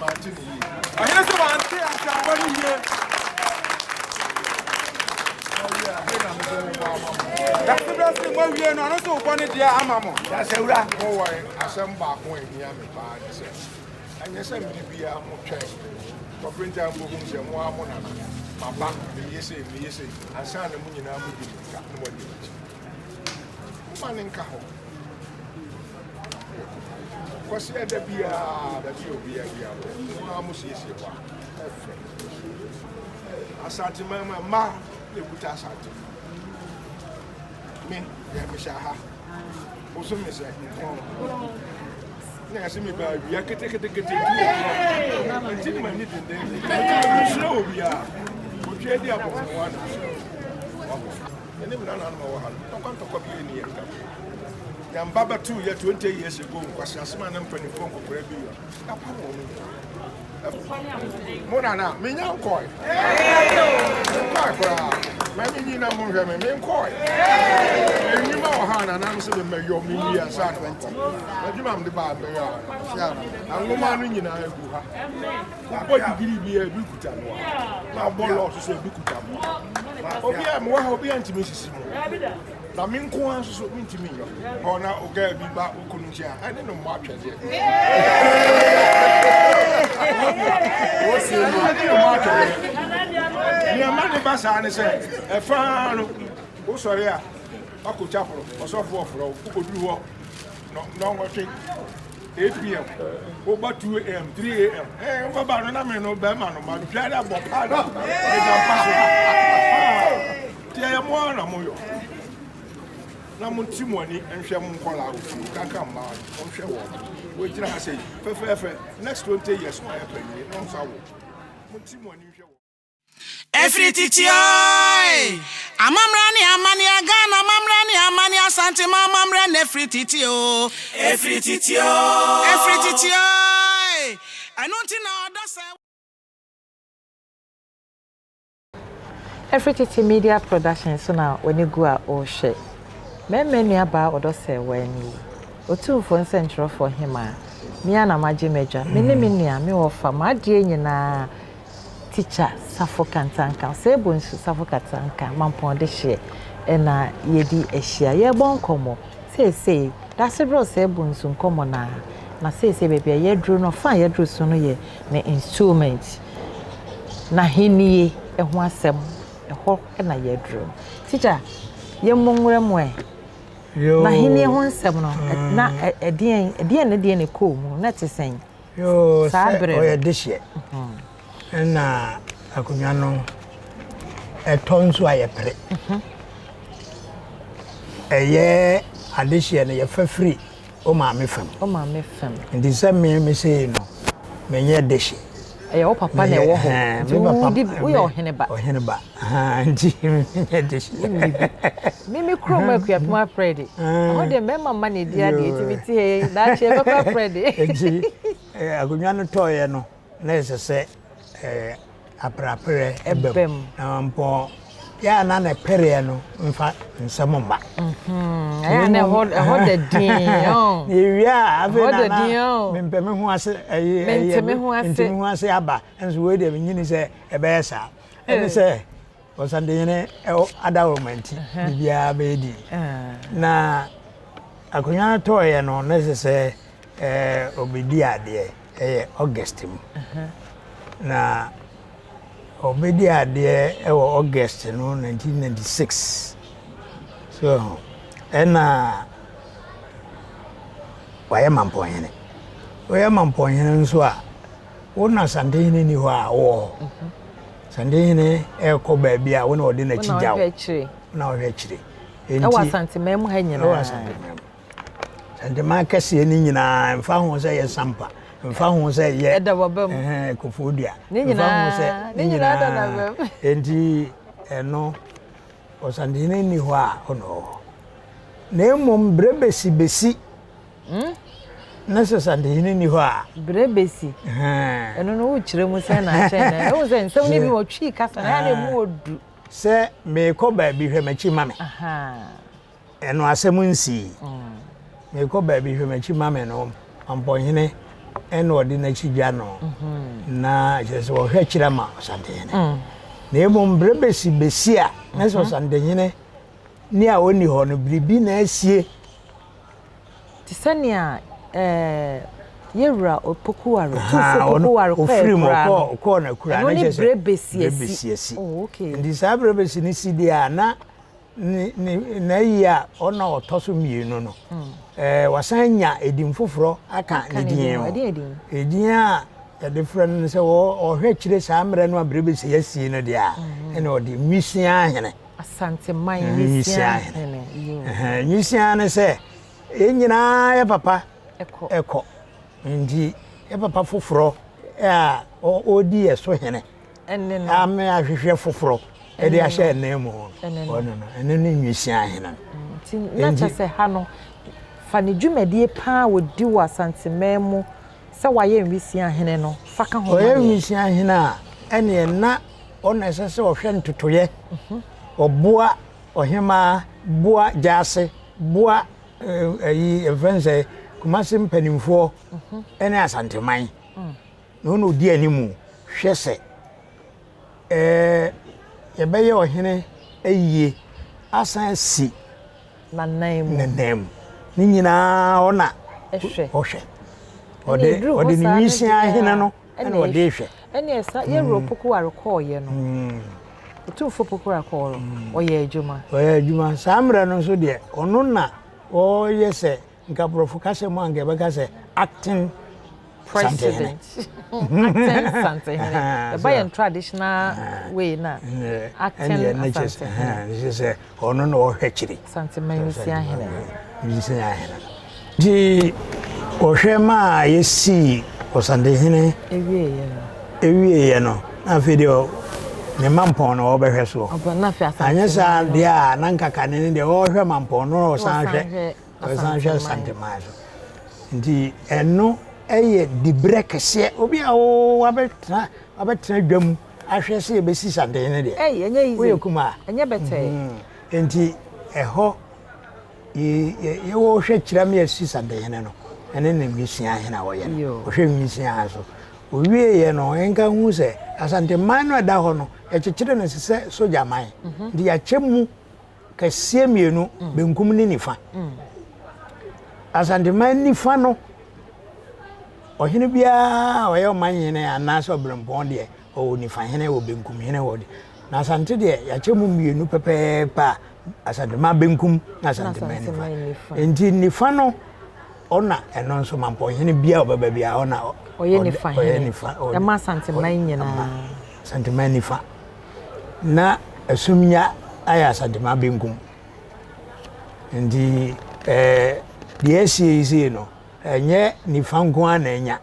Mante ne yie. Ɔhene sɛ wante asɛmbɔ no yie. Ɔwie a, afei na me nso mebɔ ama mo. Dasebrɛ se moawie no, ɔno nso wobɔ ne deɛ ama mo. Dasewura. Mowɔ asɛm baako a ɛhia me paa ne sɛ, ɛnyɛ sɛ mmere biara motwɛn kɔpere nti a mobɛhunu sɛ mo ara mo nana, maba, meyɛ sei, meyɛ sei, ansa na mo nyinaa modi mmirika na moadi m'akyi. Momma no nka hɔ. Kwasiada biara, baabi a obiara biara wɔ, mo ara mosiesie hɔ a, ɛfɛ. Asanteman mu a, mmaa na ɛkuta Asante. Me, yɛ mehyɛ ha. Bosome sɛ, na yɛsɛ me baa wia keteketekete tu wɔ nti ne m'ani denden mesrɛ wɔ biara otwa di abɔfra na ɛne me nananom a wɔ ha no ntɔkwa ntɔkwa bi ɛni yɛn ntam. Yɛn ba bɛtoo yɛ 20 years ago nkwasi asɛm a na mpanimfoɔ nkɔkora bi yɛ yɛapam wɔn nyinaa. Mo nana menya nkɔe nkɔe koraa ma menyi na monhwɛ me menkɔe ɛnwuma wɔ ha nananom sɛ memmɛyɔ menwie ansa na makɔ adwuma mede baa mɛyɔ a anwoma no nyinaa gu ha. Wobɔ digiri bi a ebi kuta no a, na abɔ lɔɔ so sɛ ebi kuta mo. Obi a mewɔ ha obi a ntumi nsisi mo. Na me nko ara nso so mentumi nyɔ. Hɔ na ogaa bi ba wo kunu nkyɛn a, ɛne no mmɔ atwɛdeɛ. Ɛne no mmɔ atwɛdeɛ. Nea ɛma ne ba saa ne sɛ, ɛfa no, wosɔre a, wakɔ chapel, ɔsɔfo ɔfrɛ wo, wokɔduru hɔ nnɔnwɔtwe. 8 pm woba 2 am 3 am eh wobɛba no na me no bɛrima no ma dware abɔ paa na meda mpa so nti ɛyɛ mo ara na moyɔ na monte mo ani nhwɛ mo nkɔlaa wɔ fie kanka mmaa no monhwɛ wɔn wɔgyina ha sɛ fɛfɛɛfɛ next 20 years na ɔyɛ panyin na ɔnsa wo monte mo ani nhwɛ wɔn. Ɛfiri tete ooe, amammerɛ ne amanneɛ, Ghana amammerɛ ne amanneɛ, Asanteman amammerɛ na ɛfiri tete oo. Ɛfiri tete oo, ɛfiri tete ooe, ɛno nti na ɔdɔ sɛ. Ɛfiri tete media production so na w'ani gu a wohwɛ. Mɛmɛ nuabaa ɔdɔ sɛ w'ani yi. Otumfoɔ nsɛnkyerɛwfoɔ hemaa. Me ara na magye m'adwa. Me ne me nua, me wɔfa, m'adeɛ nyinaa. Tikya Safo Kantanka, Osei-Bonsu Safo Katanka, Mampɔn Dehyeɛ na yɛdi ahyia. Yɛrebɔ nkɔmmɔ seesei, Dasebrɛ Osei-Bonsu nkɔmmɔ no ara. Na seesei baabi a yɛaduru no, ɔfa a yɛaduru so no yɛ ne enstoolment, n'ahennie ho asɛm, ɛhɔ na yɛaduru no. Tikya, yɛmmɔ nwura mu ɛ. N'ahennie ho nsɛm no, na ɛdeɛn, ɛdeɛn ne deɛn na ɛkɔɔ mu, na ɛte sɛn? Yoo, Saa sɛ bere no. ɔyɛ dehyeɛ ɛna akonnwa no ɛtɔ nso a yɛpere. Ɛyɛ adehyeɛ no yɛfa firi wo maame fam. Wo maame fam. Nti sɛ me me sei no menyɛ dehye. Ɛyɛ wo papa na ɛwɔ hɔ. Nti wodi woyɛ ɔhene ba. Ɔhene ba. Nti menyɛ dehyeɛ. Me me kurom Akuapem Aprɛde. Ɛhɔ deɛ mmarima mma na ɛdi adeɛ nti mete ha yi daakye ɛbɛkɔ Aprɛde. Nti akonnwa no tɔeɛ no na ɛsɛ sɛ apereapereɛ ba mu. Na mpɔ yɛ a na ne pereɛ no mfa nsɛm mma. Ɛyɛ a na ɛhɔ da din. Na ewie a afei na na mempɛ me ho ase ɛyi Mente me ho ase. Mente me ho ase aba nso wei deɛ menyini sɛ ɛbɛyɛ saa. Ɛne sɛ Ɔsantehene adaworoma nti biribiara bɛyɛ din. Na akonnwa no tɔeɛ no na ɛsɛ sɛ ɔbɛdi adeɛ ɛyɛ August mu. Na ɔbɛdi adeɛ ɛwɔ August no 1996. So ɛna wayɛ mampɔnhene. Woyɛ mampɔnhene nso a wo na Asantehene ni hɔ a wowɔ hɔ. Asantehene rekɔ baabi a wo na ɔde n'akyi gya wo. Wo na ɔhwɛ akyire. Ɛwɔ Asanteman mu ha nyinaa. Ɛwɔ Asanteman mu. Asanteman kɛseɛ no nyinaa mfa ho sɛ yɛ Sampa, mfa ho sɛ yɛ ɛda waba mu. Ɛhɛn Koforidua. Ne nyinaa mfa ho sɛ ne nyinaa da n'aba mu. Enti ɛno Ɔsantehene nni hɔ a ɔna ɔwɔ hɔ. Na mmom berɛ bɛsi bɛsi Hmm? Na sɛ Santehene nni hɔ a. Berɛ bɛsi. Ɛno no wokyerɛ mu sɛn na akyɛn na ɛhu sɛ nsɛm no bi wɔ Twi kasa na ɛyɛ na ɛmu wɔ du. Sɛ meekɔ baabi hwɛ m'akyi ma me. Ɛno asɛm nsii. Mm. Meekɔ baabi hwɛ m'akyi ma me no Mampɔnhene ɛna ɔde n'akyi dwa no na kyerɛ sɛ ɔhwɛ kyerɛ ma Ɔsantehene. Na mmom berɛ bɛsi bɛsi a na sɛ Ɔsantehene ne a ɔnni hɔ no biribi na asie. Te sɛ nea ɛɛ yɛwura Opokuware, Otumfoɔ Opokuware kɔɔ akuraa no. Ɔkɔɔ n'akura Ɛno ne berɛ bɛsi asi. Oh, okay. Nti saa berɛ bɛsi no si deɛ a na ne ne n'ayi a ɔna ɔtɔ so mmienu no ɛɛ wasan nya edin foforɔ aka ne din ho. Edin a yɛde frɛ no sɛ ɔhwɛ akyire saa mmerɛ no a berɛ bɛsi asie no deɛ a ɛna ɔde Nwisiaa Hene. Asanteman Nwisiaa Hene. Nwisiaa ne sɛ yɛn nyinaa yɛ papa ɛkɔ nti yɛ papa foforɔ a ɔredi yɛ so hene ame ahwehwɛ foforɔ ɛde ahyɛ ɛnan mu no ɔno no ɛno ne Nwisiaa Hene no. Nti na kyerɛ sɛ ha no fa ne dwumadie paa wɔdi wɔ Asanteman mu sɛ wayɛ Nwisiaa Hene no fa ka ho ma Ɔyɛ yɛn. Nwisiaa Hene a ɛneɛ na ɔna ɛsɛ sɛ ɔhwɛ ntotoeɛ, ɔboa ɔhemaa, boa gyaase, boa ɛyi yɛfrɛ no sɛ Kumasi mpanimfoɔ ɛne Asanteman. Na ɔna ɔdi anim hwɛ sɛ ɛɛ yɛbɛyɛ ɔhene ayie asan asi N'anan mu. N'anan mu. Ne nyinaa ɔna Ɛhwɛ. ɔhwɛ. Ɔde ɔde ne nwisiaa hene no ɛna ɔde hwɛ. Ɛne ɛsa yɛwura Opokuware kɔɔyɛ no. Otumfoɔ Opokuware kɔɔ no, ɔyɛ adwuma. Ɔyɛ adwuma. Saa mmerɛ no nso deɛ, ɔno na ɔyɛ sɛ nka borɔfo kasa mu a nka yɛbɛka sɛ acting President. Acting Santehene. Ɛba yɛn traditional way na. Acting Asantehene. Ɛne sɛ ɔno na ɔhwɛ kyiri. Santeman Nwisiahene. Nwisiahene. Nti ɔhwɛ maa yɛsii Ɔsantehene. Ewieɛ no. Ewieɛ no. Na afei deɛ ne mampɔn na ɔbɛhwɛ soɔ. Anyɛ saa deɛ a na nka kane no deɛ ɔhwɛ mampɔn no ɔsan hwɛ. Ɔsan hwɛ Asanteman so. Nti ɛno yɛ diberɛ kɛseɛ. Obi a wabɛtena wabɛtena dwa mu ahwɛ sɛ yɛbɛsi Santehene deɛ. Ɛy, ɛnyɛ easy. Woyɛ kumaa. Ɛnyɛ bɛtɛɛ. Nti ɛhɔ yɛwɔ hwɛ kyerɛ me yɛsi Santehene no ɛne ne nwisiaa hene a wɔyɛ no. Ɔhwɛ nwisiaa so. Owieɛ no nka hu sɛ Asanteman no ɛda hɔ no yɛkyekyere no sɛ sogya man. Nti yɛakyɛ mu kɛseɛ mmienu, benkum ne nifa. Asanteman nifa no, ɔhene biara a ɔyɛ ɔman hene anaasɛ ɔberempɔn deɛ, ɔwɔ nifa hene, wɔ benkum hene wɔ de. Na Asante deɛ, yɛakyɛ mu mmienu pɛpɛɛpɛ a, Asanteman benkum na Asanteman nifa. Nti nifa no, ɔna ɛno nso mampɔn hene biara ɔbɛba biara ɔna ɔyɛ nifa hene. Ɛma Asanteman nyinaa. Asanteman nifa. Na Asumnya ayɛ Asantema benkum. Nti ɛɛ deɛ asie yi sei no, ɛnyɛ nifa nko ara na anya.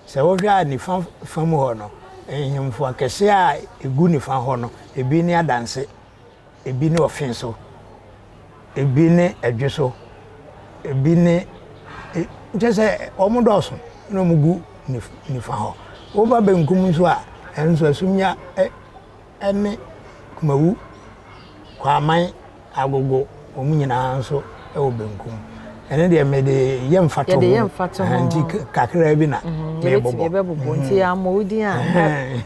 Sɛ wohwɛ a nifa fam hɔ no, nhemfo akɛseɛ a ɛgu nifa hɔ no, ebi ne Adanse. Ebi ne ɔfe so, ebi ne ɛdwe so, ebi ne kyerɛ sɛ wɔn dɔɔso na wɔn gu nifa hɔ. Woba benkum nso a, ɛno nso Asumya ne Kumawu, Kwaman, Agogo, wɔn nyinaa nso wɔ benkum. Ɛno deɛ mede yɛ mfatoho. Yɛde yɛ mfatoho. Nti kakraa bi na mebobɔ. Yɛbɛbobɔ. Nti yɛammɔ wo din a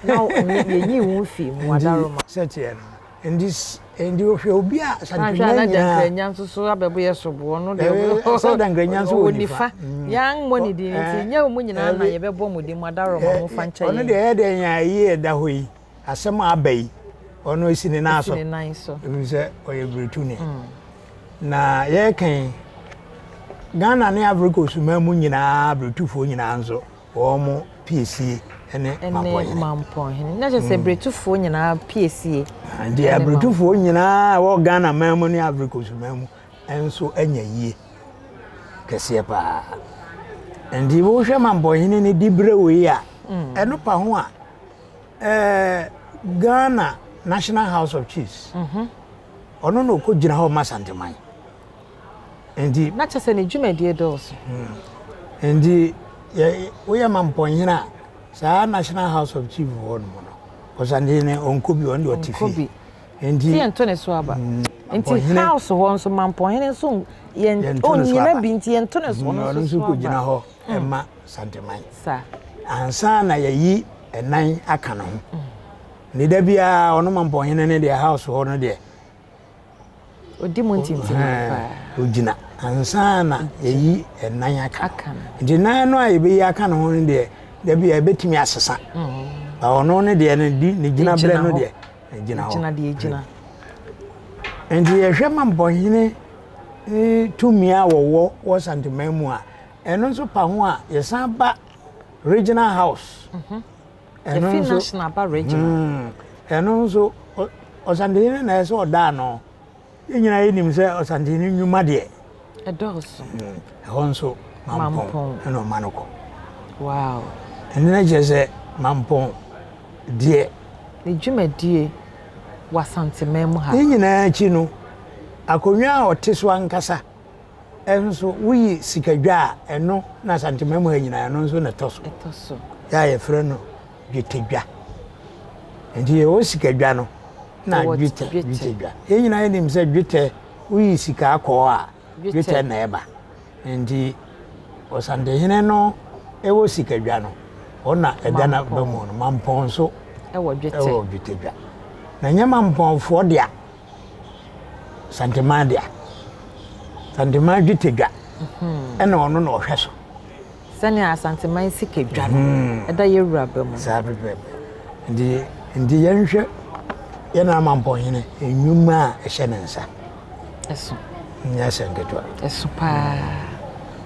na yɛnyi wo mfi mu adaworoma. Sɛteɛ no. Nti nti wohwɛ obi a Santeman nyinaa. Na Dankranya nso so abɛbɔ yɛ soboɔ no deɛ. Sɛ Dankranya nso wɔ nifa. Yɛammɔ ne din nti nyɛ mo nyinaa na yɛbɛbɔ mo din mo adaworoma mo fa nkyɛ yɛn. Ɔno deɛ ɛyɛ dɛn a ɛyi ɛda hɔ yi. Asɛm a aba yi, ɔno esi ne nan so. Esi ne nan so. Efisɛ ɔyɛ Britoni. Na yɛreka yi, Ghana ne Ivory Coast man mu nyinaa, Britufoɔ nyinaa nso, wɔn piesie ne Mampɔnhene. Ne Mampɔnhene. Na kyerɛ sɛ Britufoɔ nyinaa piesie. Nti Britufoɔ nyinaa wɔ Ghana man mu ne Ivory Coast man mu nso anya yie kɛseɛ paa. Nti wohwɛ Mampɔnhene ne diberɛ wei a, ɛno pa ho a, Eh, Ghana National House of Chiefs. Mhm. Ɔno na ɔkɔ gyina hɔ ma Santeman. Nti. Na kyɛ sɛ ne dwumadie dɔɔso. Nti yɛ woyɛ mampɔnhene a saa National House of Chiefs hɔ nom no, Ɔsantehene ɔnkɔ bi, ɔno deɛ ɔte fie. Nti Ti yɛnto ne so aba. Nti Mampɔnhene house hɔ nso Mampɔnhene nso yɛn yɛnto ne so onyina aba. bi nti yɛnto ne so ɔno Ɔno nso nso so aba. kɔgyina hɔ ɛma Santeman. Sa. Ansa na yɛyi ɛnan aka ne ho. Ne da biara ɔno Mampɔnhene ne deɛ house hɔ no deɛ Odi mu ntintim paa. Ogyina ansa na yɛyi ɛnan aka Aka no. Nti nan no a yɛbɛyi aka ne ho no deɛ da bi a yɛbɛtumi asesa. Ba ɔno ne deɛ no di ne gyina berɛ no hɔ. deɛ ɛgyina hɔ. Gyina deɛ gyina. Nti yɛhwɛ Mampɔnhene ne tumi a wɔwɔ wɔ Santeman mu a ɛno nso pa ho a yɛsan ba regional house. Ɛno Efi nso national ba regional. Ɛno nso Ɔsantehene na ɛsɛ ɔda ano. Yɛn nyinaa yɛnim sɛ Ɔsantehene nnwuma deɛ. Ɛdɔɔso. Ɛhɔ nso Mampɔn Mampɔn. ɛna ɔma no kɔ. Wow. Ɛno na kyerɛ sɛ Mampɔn deɛ. Ne dwumadie wɔ Asanteman mu ha. Ne nyinaa akyi no, akonnwa a ɔte so ankasa ɛnso woyi sikadwa a ɛno na Asanteman mu ha nyinaa ɛno nso na ɛtɔ so. Ɛtɔ so. Yɛ a yɛfrɛ no dwetɛdwa. Nti yɛwɔ sikadwa no na Yɛwɔ dwetɛ dwetɛ. dwetɛdwa. Yɛn nyinaa yɛnim sɛ dwetɛ woyi sika akɔɔ a Dwetɛ. dwetɛ na ɛba. Nti Ɔsantehene no ɛwɔ sikadwa no ɔna ɛda na ba mu no Mampɔn nso Ɛwɔ dwetɛ. ɛwɔ dwetɛdwa. Na nyɛ Mampɔnfoɔ dea Santeman dea. Santeman dwetɛdwa ɛna ɔno na ɔhwɛ so. Sɛnea Asanteman sikadwa no ɛda yɛ wura ba mu. Saa pɛpɛɛpɛ. Nti nti yɛnhwɛ yɛn nana Mampɔnhene nnwuma a ɛhyɛ ne nsa. Ɛso. Nyɛ asɛm ketewa. Ɛso paa.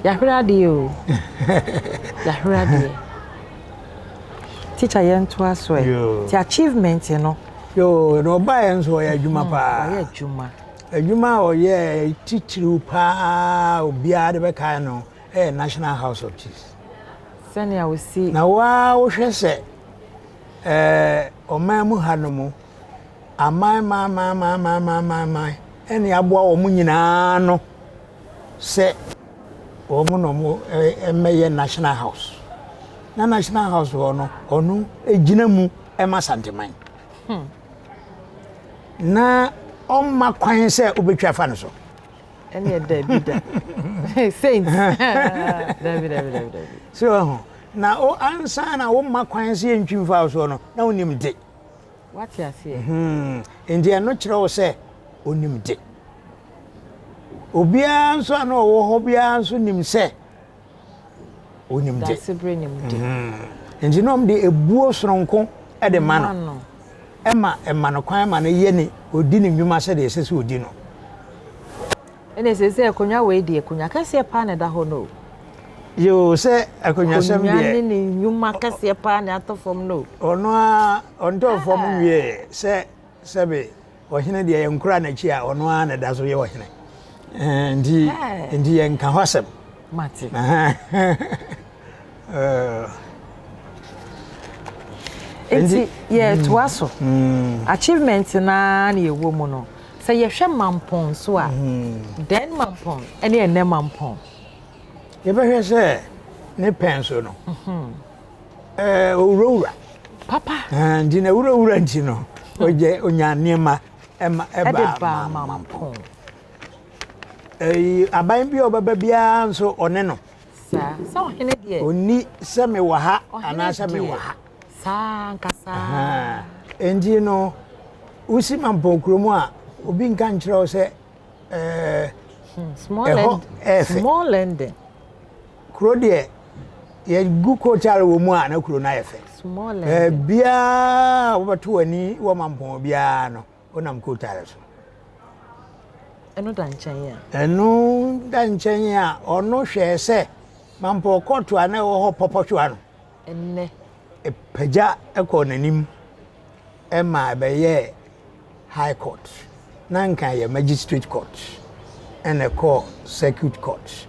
Yɛahwere adeɛ o. Yɛahwere adeɛ. Teacher yɛntoa so ɛ. Yoo. Ti achievement no. Yoo, na ɔbaeɛ nso ɔyɛ adwuma paa. Ɔyɛ adwuma. Adwuma a ɔyɛ titiriw paa obiara de bɛkae no ɛyɛ National House of Chiefs. Sɛnea osi. Na waa wohwɛ sɛ ɛɛ ɔman mu ha no mu aman man man man man man man man ɛne aboa wɔn nyinaa no sɛ wɔn na wɔn ɛmɛyɛ National House. Na National House hɔ no ɔno egyina mu ɛma Santeman. Na ɔmma kwan sɛ wobɛtwa fa no so. Ɛne dabi da. Saint. Dabi dabi dabi dabi. So ɛho na o ansa na womma kwan sɛ yɛntwi mfa wo soɔ no na wonim de. Wate aseɛ. Nti ɛno kyerɛ wo sɛ onim de. Obiara nso a na ɔwɔ hɔ biara nso nim sɛ onim de. Dasebere nim de. Nti na ɔmo de ebuo soronko ɛde ma no. no. Ɛma ɛma no kwan ma no yɛ ne odi ne nnwuma sɛdeɛ ɛsɛ sɛ odi no. Ɛna ɛsɛ sɛ akonnwa wei deɛ akonnwa kɛseɛ paa na ɛda hɔ no o. Yoo sɛ akonnwasɛm Akonnwa ne deɛ ne nnwuma kɛseɛ paa na atɔ fam no o. ɔno a ɔntɔɔ fam nwie sɛ sɛbe ɔhene deɛ yɛnkora n'akyi a ɔno ara na ɛda so yɛ ɔhene. Ɛɛ, Nti nti yɛnka hɔ asɛm. Mate. Ɛɛ, Nti yɛtoa so. Achievement naa na yɛwɔ mu no. Sɛ yɛhwɛ Mampɔn so a, then Mampɔn ɛne ɛnɛ Mampɔn. Yɛbɛhwɛ sɛ ne pɛn so no ɛɛ owurawura. Papa. Ɛɛ, Nti na wurawura nti no ɔgye onya nneɛma ɛma Ɛde ɛba baa Mampɔn. Mampɔn. Ɛyi aban bi a ɔbɛba biara nso ɔne no. Saa sɛ ɔhene deɛ. Onni sɛ mewɔ ha Ɔhene anaasɛ deɛ. mewɔ ha. Saa nkasa. Ahaa. Nti no wosi Mampɔn kurom a obi nka nkyerɛ wo sɛ ɛɛ Small ɛhɔ lending. ɛyɛ fɛ. Small lending. Kuro deɛ yɛgu kotal wɔ mu a na kuro no ayɛ fɛ. Small lending. Baabiara a wobɛto w'ani wɔ Mampɔn biara no wonam kotal so. Ɛno da nkyɛn a. Ɛno da nkyɛn a ɔno hwɛɛ sɛ Mampɔn kɔɔto a na ɛwɔ hɔ Pɔpɔtwoa no. Ɛnnɛ. Ɛpagya kɔɔ n'anim ɛma ɛbɛyɛɛ High Court. Na nka yɛ Magistrate Court ɛna ɛkɔɔ Circuit Court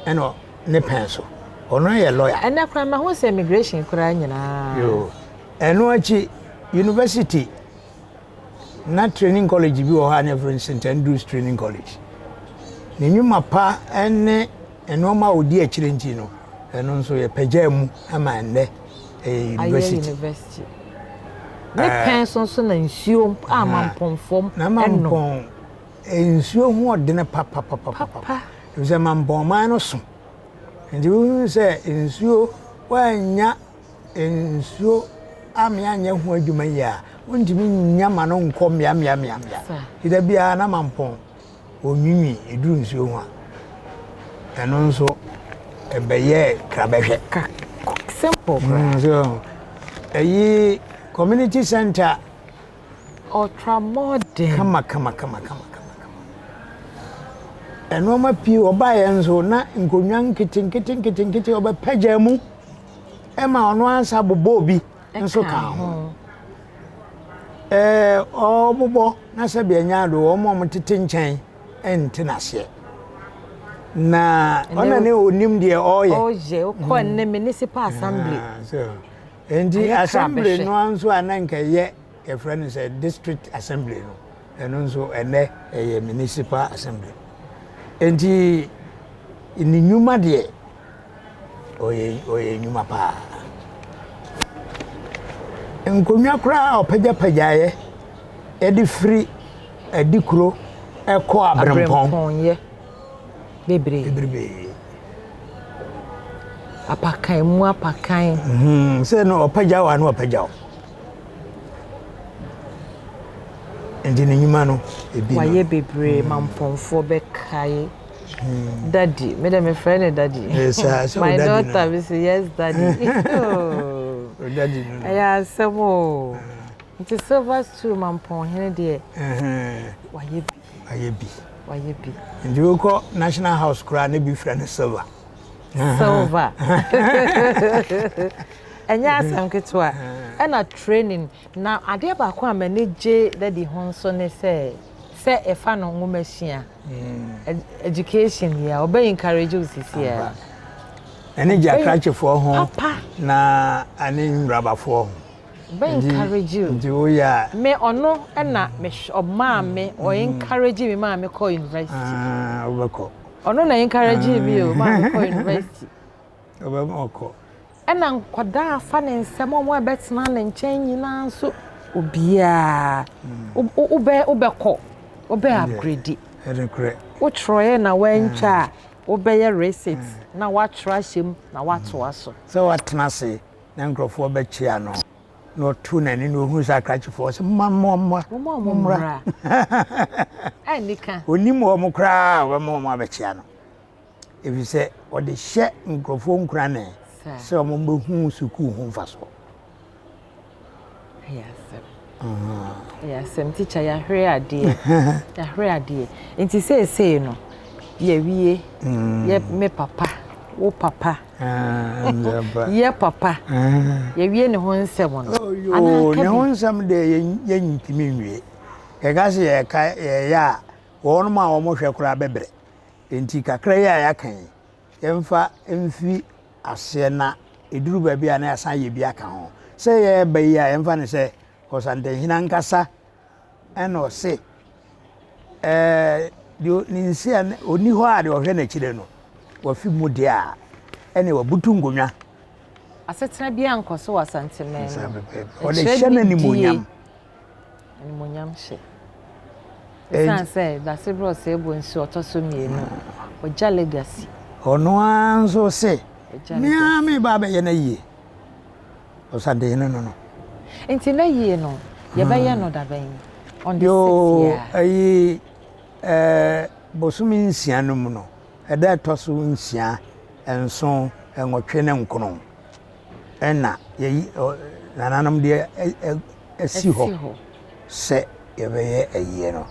ɛna ne pɛn so. Ɔno yɛ lawyer. Ɛnɛ koraa mahu sɛ immigration koraa nyinaa. Yoo. Ɛno akyi university na training college bi wɔ hɔ a na yɛfrɛ no St Andrews Training College. Ne nnwuma pa ne nneɛma a ɔdi akyire nti no ɛno nso yɛpagyaa mu ama ɛnnɛ ɛyɛ Ayɛ university. university. Ne pɛn so nso na nsuo a mampɔnfoɔ Na mampɔn nsuo ho ɔdene papapapapa. Efisɛ mampɔn man no so. Nti wohu sɛ nsuo woannya nsuo ame anyɛ ho adwuma yie a, wontumi nnya ma no nkɔ mmeammeammeammea. Nti da biara na mampɔn wɔnwiinwii ɛduru nsuo ho a, ɛno nso ɛbɛyɛɛ krabɛhwɛ. Simple koraa. So ɛyi community center. Ultramodern. Kama kama kama kama kama kama. Nneɛma pii ɔbaeɛ nso na nkonnwa nkete nkete nkete nkete ɔbɛpagya mu ɛma ɔno ansa bobɔ obi nso ka ho. Ɛɛ ɔbobɔ na sɛbi ɛnya ado wɔn a wɔtete nkyɛn ɛnte n'aseɛ. Na ɔna ne onim deɛ ɔreyɛ. Ɔyɛ ɔkɔ ne municipal assembly. Nti assembly no nso a na nka ɛyɛ yɛfrɛ no sɛ district assembly no ɛno nso ɛnɛ ɛyɛ municipal assembly. Nti ne nnwuma deɛ ɔyɛ ɔyɛ nnwuma paa. Nkonnwa koraa a ɔpagyapagyaeɛ ɛde firi Adikuro ɛkɔ Aberempɔn. Aberempɔn yɛ bebree. Bebree. Apakan mu apakan. Hmm, sɛ no ɔpagya wo a na ɔpagya wo. Nti ne nnwuma no ebi no. Wayɛ bebree ma mpɔnfoɔ bɛkae. Hmm. Daddy, me dɛ mefrɛ no daddy. Yes, My daughter me say yes daddy. oh. Daddy no. Ɛyɛ asɛm o. Nti silver stool ma mpɔnhene deɛ. Wayɛ bi. Wayɛ bi. Wayɛ bi. Nti wokɔ National House koraa ne bi frɛ no silver. Silver. Ɛnyɛ asɛm ketewa. Ɛna training. Na adeɛ baako a m'ani gye daddy ho nso ne sɛ, sɛ ɛfa no nwomasua, education yi a, ɔbɛ encourage wo sisi a. Ɛne gye akrakyefoɔ ho na ɛne nwurabafoɔ ho. Ɔbɛ encourage wo. Nti woyɛ a. Me ɔno na me ɔmaa me ɔ encourage me maa me kɔ university. Ah, wobɛkɔ. Ɔno na encourage me o maa me kɔ university. Ɔbɛma ɔkɔ. Ɛna nkwadaa afa ne nsam a wɔn a ɛbɛtena ne nkyɛn nyinaa nso obiara wobɛ wobɛkɔ wobɛ upgrade. Ɛnokorɛ. Wotwerɛeɛ na woantwa a wobɛyɛ receipt na woatwerɛ ahyɛ mu na woatoa so. Sɛ woatena ase na nkurɔfoɔ bɛkyea no na ɔto n'ani na ɔhunu sɛ akrakyefoɔ sɛ momma mommra mommra. Ɛnnika. Ɔnim wɔn koraa a ɔbɛma wɔn abɛkyea no. Efisɛ ɔde hyɛ nkurɔfoɔ nkuran sɛ wɔbɛhu sukuu ho mfasoɔ. Ɛyɛ asɛm. Ɛyɛ asɛm. Tikya yɛahwere adeɛ. Yɛahwere adeɛ. Nti seesei no, yɛwie. Mm. Yɛ me papa, wo papa. Ah, yɛ papa. Ah. Yɛwie ne ho nsɛm no. Oh, ne ho nsɛm deɛ yɛntumi nwie. Yɛka sɛ yɛka yɛyɛ a, wɔn a wɔhwɛ koraa bɛbrɛ. Enti kakra yi a yɛaka yi, yɛmfa mfi aseɛ na ɛduru baabi a na yɛasan ayɛ bi aka ho. Sɛ yɛreba yi a, yɛmfa no sɛ Ɔsantehene ankasa ɛna ɔse ɛɛ deɛ ne nsi a ɔni hɔ a deɛ ɔhwɛ n'akyire no, wafi mu deɛ a, ɛne wabutu nkonnwa. Asetena biara nkɔ so wɔ Asanteman mu. Ɔde hyɛ no animuonyam. Animuonyam hyɛ. Esiane sɛ Dasebrɛ Ɔsɛebɔ nsu ɔtɔ so mmienu, ɔgya legacy. Ɔno ara nso se, Me ara mereba abɛyɛ n'ayie. Ɔsantehene no no. Nti n'ayie no, yɛbɛyɛ no da bɛn? On the Yoo, sixth year. ayi, ɛɛ, bosome nsia no mu no, ɛda ɛtɔ so nsia, nson, nwɔtwe ne nkron. Ɛna yɛyi nananom deɛ asi hɔ sɛ yɛbɛyɛ ayie no.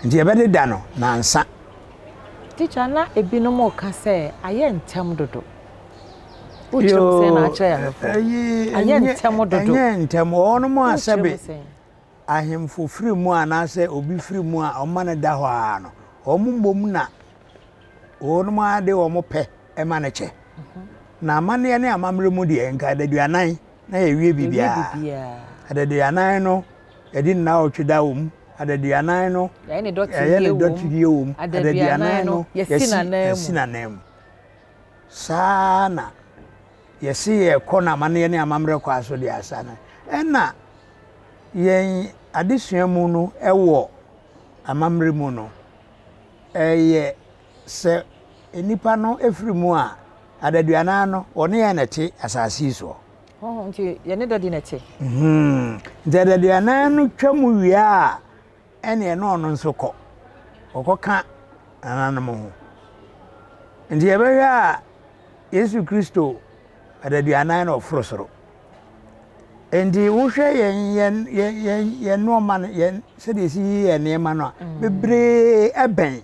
Nti yɛbɛdeda no nansa. Teacher, na ebinom reka sɛ ayɛ ntɛm dodo. Wokyerɛ mu sɛn na akyerɛ yɛn ahwɛfoɔ? Ayɛ ntɛm dodo. Ɛnyɛ ntɛm. Wɔnom a sɛbe ahemfo firi mu anaasɛ obi firi mu a wɔma no da hɔ ara no, wɔn mmom na wɔnom ara de wɔn pɛ ma no kyɛ. Na amanneɛ ne amammerɛ mu deɛ, nka adaduanan na yɛwie biribiara. Adaduanan no, yɛde nnawɔtwe da wɔ mu. Adaduanan no, yɛyɛ ne dɔtedie wɔ mu. Adaduanan no, yɛsi n'anan mu. Saa na yɛse yɛkɔ no amanneɛ ne amammerɛ kwan so deɛ asa no. Ɛna. Yɛn adesua mu no wɔ amammerɛ mu no, ɛyɛ sɛ nnipa no firi mu a, adaduanan no, wɔne yɛn na ɛte asase yi soɔ. Honhom nti yɛne dadi na ɛte. Hmm. Nti adaduanan no twa mu wie a, ɛne ɛne ɔno nso kɔ. Ɔkɔka nananom ho. Nti yɛbɛhwɛ a, Yesu Kristo adaduanan na ɔforo soro. Nti wohwɛ yɛn yɛn yɛn yɛn yɛn nneɛma no yɛn sɛdeɛ esi yi yɛn nneɛma no a mm. bebree ɛbɛn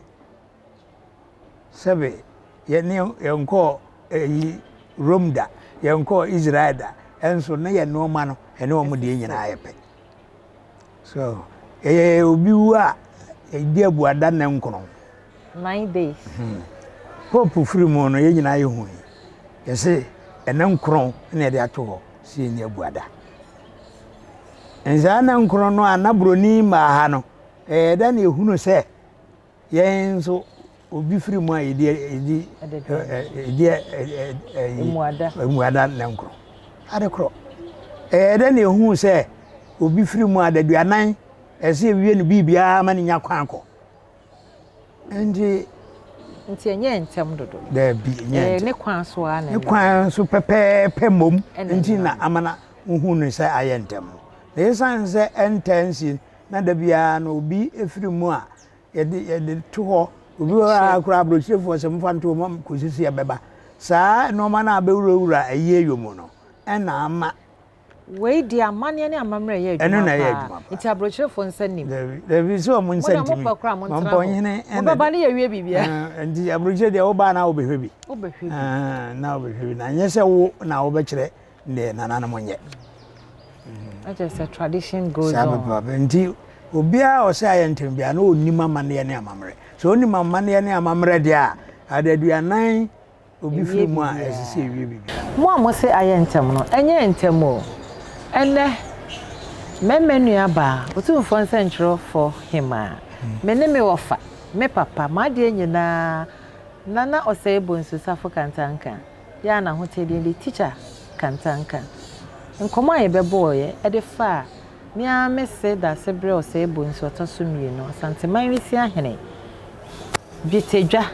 sɛbe yɛne yɛnkɔɔ ɛyi Rome da yɛnkɔɔ Israel da ɛnso ne yɛn nneɛma no ɛne wɔn deɛ nyinaa yɛ pɛ so ɛyɛ obi wu a ɛdi abuada ne nkono. 9 days. Pope firi mu no, yɛn nyinaa yɛhui. Yɛse ɛnɛ nkron na yɛde ato hɔ sɛ yɛnni abuada. Nsaa nna nkron no a na buroni mmaa ha no, ɛyɛ dɛ na yɛhunu sɛ yɛn nso obi firi mu a yɛdi yɛdi yɛdi mmuada nna nkron. Ade korɔ. Ɛyɛ dɛ na yɛhunu sɛ obi firi mu a adaduanan ɛsɛ yɛwie no biribiara ma no nya kwan kɔ. Nti. Nti ɛnyɛ ntɛm dodo. Daabi, ɛnyɛ ntɛm. Ne kwan so ara na Ne kwan so pɛpɛɛpɛ mmom nti na ama na wohu no sɛ ayɛ ntɛm no. Na esiane sɛ ɛntaa nsi na da biara no obi firi mu a yɛde yɛde to hɔ obi wɔ hɔ a koraa aburokyirefoɔ sɛ mofa nto hɔ ma kɔsi sɛ yɛbɛba. Saa nneɛma no a abɛwurawura ayie yɔ mu no ɛna ama Wei deɛ amanneɛ ne amammerɛ yɛ Ɛno adwuma na ɛyɛ paa. adwuma paa. Nti aburokyerefoɔ nsa nnim. Dabi, dabi sɛ wɔn nsa Mo deɛ ntumi. mopɛ koraa montena hɔ. Mampɔnhene ɛna Mobɛba ne yɛwie biribiara. Eh, nti aburokyire deɛ wobaa na wobɛhwɛ bi. Wobɛhwɛ bi. Ah, na wobɛhwɛ bi. Na nyɛ sɛ wo na wobɛkyerɛ deɛ nananom nyɛ. Na kyerɛ sɛ tradition goes Saa on. pɛpɛpɛ. Nti obiara a ɔsɛ ayɛ ntɛm biara na ɔnim amanneɛ ne amammerɛ. Sɛ ɔnim amanneɛ ne amammerɛ deɛ a, adaduanan Obi firi mu a, ɛsɛ sɛ yɛwie biribiara. Mo a mose ayɛ ntɛm no, ɛnyɛɛ ntɛm o. Ɛnnɛ, mɛmɛ nua baa, Otumfoɔ nsɛnkyerɛwfoɔ hemaa, me ne me wɔfa, me papa, m'adeɛ nyinaa, Nana Osei Bonsu Safo Kantanka, yɛ a n'ahoteɛ din de Tikya Kantanka. Nkɔmmɔ a yɛbɛbɔeɛ de faa me ara me se Daasebrɛ Osei Bonsu ɔtɔ so mmienu, Asanteman Wisiahene, Dwetɛdwa,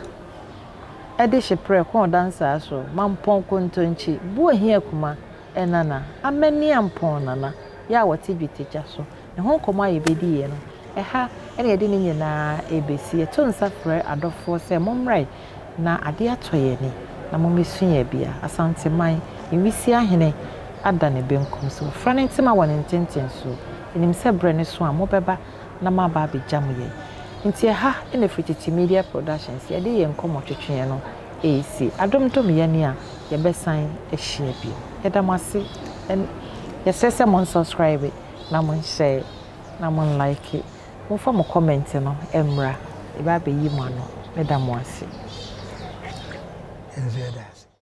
de hye prɛko ɔdansaa so, Mampɔn Kontonkyi, Buohia Kuma, Ɛnana, Amaniampɔn Nana, yɛ a wɔte dwetɛgya so. Ne ho nkɔmmɔ a yɛbɛdiiɛ no, ɛha na yɛde ne nyinaa rebɛsi. Yɛto nsa frɛ adɔfoɔ sɛ mommrae na adeɛ atɔ yɛn ani na mommɛsu yɛn bia. Asanteman, Nwisiahene ada ne benkum so. Wafura ne ntoma wɔ ne ntentensoɔ. Yɛnim sɛ berɛ no so a mobɛba na moaba abɛgyam yɛn. Nti ɛha na Firi Tete Media Productions yɛde yɛn nkɔmmɔ twetweɛ no resi. Adom dom yɛn a, yɛbɛsan ahyia bio. Yɛda mo ase ɛn yɛsrɛ sɛ mo nsubscribe na mo nhyɛɛ na mo nlike. Momfa mo comment no mmra, yɛbɛ abɛyi mo ano. Meda mo ase. Yɛn nso yɛda ase.